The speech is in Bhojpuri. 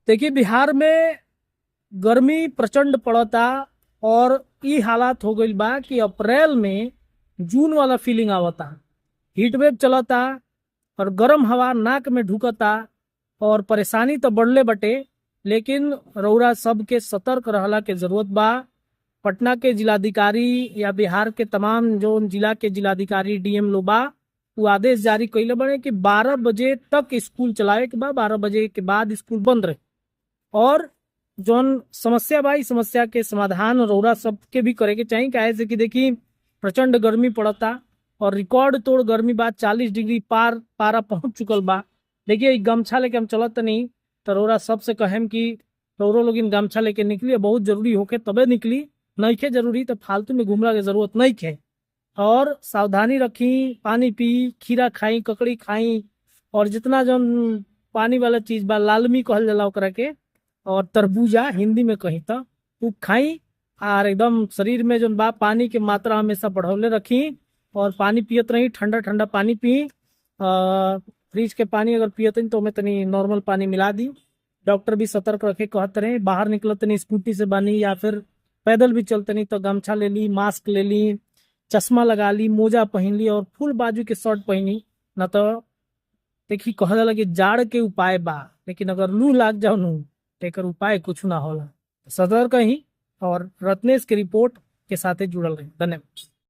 देखिए, बिहार में गर्मी प्रचंड पड़ता और ई हालात हो गईल बा कि अप्रैल में जून वाला फीलिंग आवता। हीट वेव चलता और गर्म हवा नाक में ढुकता और परेशानी तो बढ़ले बटे, लेकिन रउरा सबके सतर्क रहला के जरूरत बा। पटना के जिलाधिकारी या बिहार के तमाम जो जिला के जिलाधिकारी, डीएम लोग बा, वो आदेश जारी कइले बने कि 12 बजे तक स्कूल चलावे के बा, 12 बजे के बाद स्कूल बंद रहे। और जौन समस्या बा, ई समस्या के समाधान रउरा सबके भी करे के चाही। काहे से कि देखी, प्रचंड गर्मी पड़ता और रिकॉर्ड तोड़ गर्मी बा, 40 डिग्री पार पारा पहुंच चुकल बा। देखिए, ई गमछा लेके हम चलत नहीं तो रउरा सबसे कहेम कि रउरो लोगिन गमछा लेके निकली। बहुत जरूरी होके तबे निकली, नइखे जरूरी तो फालतू में घूमला के जरूरत नहीं खे। और सावधानी रखी, पानी पी, खीरा खाई, ककड़ी खाई और जितना जौन पानी वाला चीज बा, लालमी कहल जाला ओकरा के और तरबूजा हिंदी में कही तो उ खाई। और एकदम शरीर में जौन बा पानी के मात्रा हमेशा बढ़ौले रखी और पानी पियत रही, ठंडा ठंडा पानी पी। फ्रिज के पानी अगर पियत तो ओमे तनी नॉर्मल पानी मिला दी। डॉक्टर भी सतर्क रखे कहत रहे। बाहर निकलत तनी स्कूटी से बानी या फिर पैदल भी चलतनी तो गमछा ले ली, मास्क ले ली, चश्मा लगा ली, मोजा पहन ली और फुल बाजू के शर्ट पहनी। न तो देखी, कहल जाला कि जाड़ के उपाय बा, लेकिन अगर लू लाग जाओ नु तो एकर उपाय कुछ ना होला। सतर्क रही और रत्नेश के रिपोर्ट के साथे जुड़ल रही। धन्यवाद।